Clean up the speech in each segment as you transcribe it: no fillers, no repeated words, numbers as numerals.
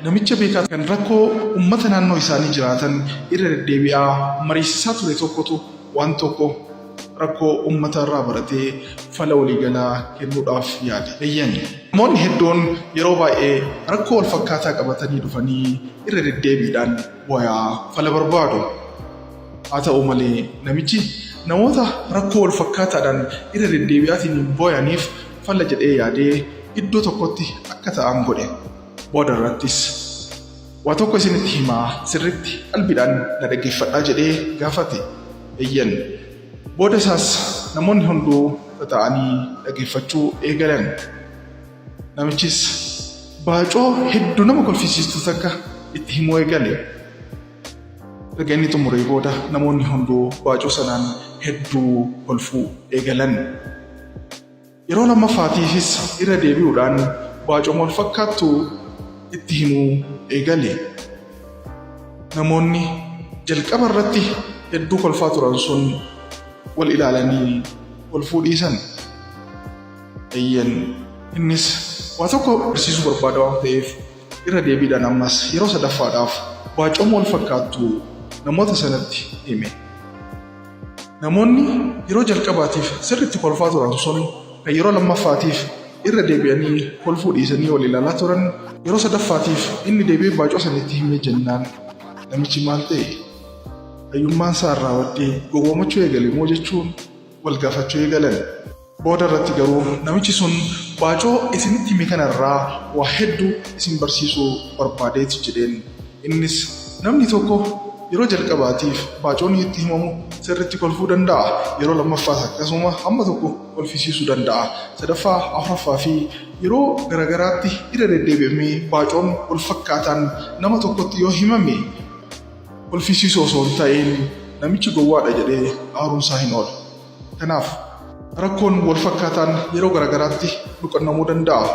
Namicha beekaa kan rakkoo ummata naannoo isaanii jiraatan irra deddeebi'aa mariisisaa ture tokkotu waan tokko rakkoo ummata irraa baratee fala waliigalaa kennuudhaaf yaale. Eeyyeen. Namoonni hedduun yeroo baay'ee rakkoo wal fakkaataa qabatanii dhufanii irra deddeebiidhaan booyaa fala barbaadu. Haa ta'u malee namichi namoota rakkoo wal fakkaataadhaan irra deddeebi'aatiin booyaniif fala jedhee yaadee iddoo tokkotti akka ta'an godhe. Booda irrattis waa tokko isinitti himaa sirriitti qalbiidhaan na dhaggeeffadhaa jedhee gaafate. Eeyyen. Booda isaas namoonni hunduu tataa'anii dhaggeeffachuu eegalan. Namichis baacoo hedduu nama kolfisiistu takka itti himuu eegale. Erga inni xumuree booda namoonni hunduu baacoo sanaan hedduu kolfuu eegalan. Yeroo lammaffaatiifis irra deebi'uudhaan baacoma wal fakkaattu itti himuu eegale. Namoonni jalqaba irratti hedduu kolfaa turan sun wal ilaalanii kolfuu dhiisan. Eeyyen, innis waa tokko barsiisuu barbaada waan ta'eef irra deebiidhaan ammas yeroo sadaffaadhaaf baacoma wal fakkaattu namoota sanatti hime. Namoonni yeroo jalqabaatiif sirriitti kolfaa turan sun kan yeroo lammaffaatiif irra deebi'anii kolfuu dhiisanii wal ilaalaa turan yeroo sadaffaatiif inni deebi'ee baacoo sana itti himee jennaan namichi maal ta'e? Hayyummaan isaa irraa baddee gowwoomachuu eegale moo jechuun wal gaafachuu eegalan. Booda irratti garuu namichi sun baacoo isinitti hime kana irraa waa hedduu isin barsiisuu barbaadeeti jedheen. Innis namni tokko yeroo jalqabaatiif baacoon itti himamu sirriitti kolfuu danda'a. Yeroo lammaffaas akkasuma hamma tokko kolfisiisuu danda'a. Sadaffaa, afuraffaa fi yeroo garagaraatti irra deddeebi'amee baacoon wal fakkaataan nama tokkotti yoo himame kolfisiisuu osoo hin ta'in namichi gowwaadha jedhee aaruunsaa hin oolu. Kanaaf, rakkoon wal fakkaataan yeroo garagaraatti nu qunnamuu danda'a.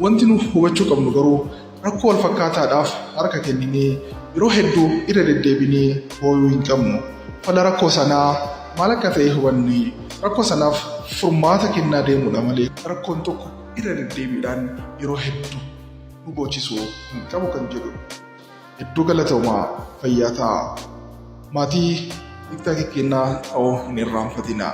Wanti nu hubachuu qabnu garuu rakkoo wal fakkaataadhaaf harka kenninee yeroo hedduu irra deddeebinee booyuu hin qabnu. Fala rakkoo sanaa maal akka ta'e hubannee rakkoo sanaaf furmaata kennaa deemuudha malee rakkoon tokko irra deddeebiidhaan yeroo hedduu nu boochisuu hin qabu kan jedhudha. Hedduu galatoomaa fayyaa ta'aa. Maatii TikTok keenyaa ta'uu hin irraanfatinaa.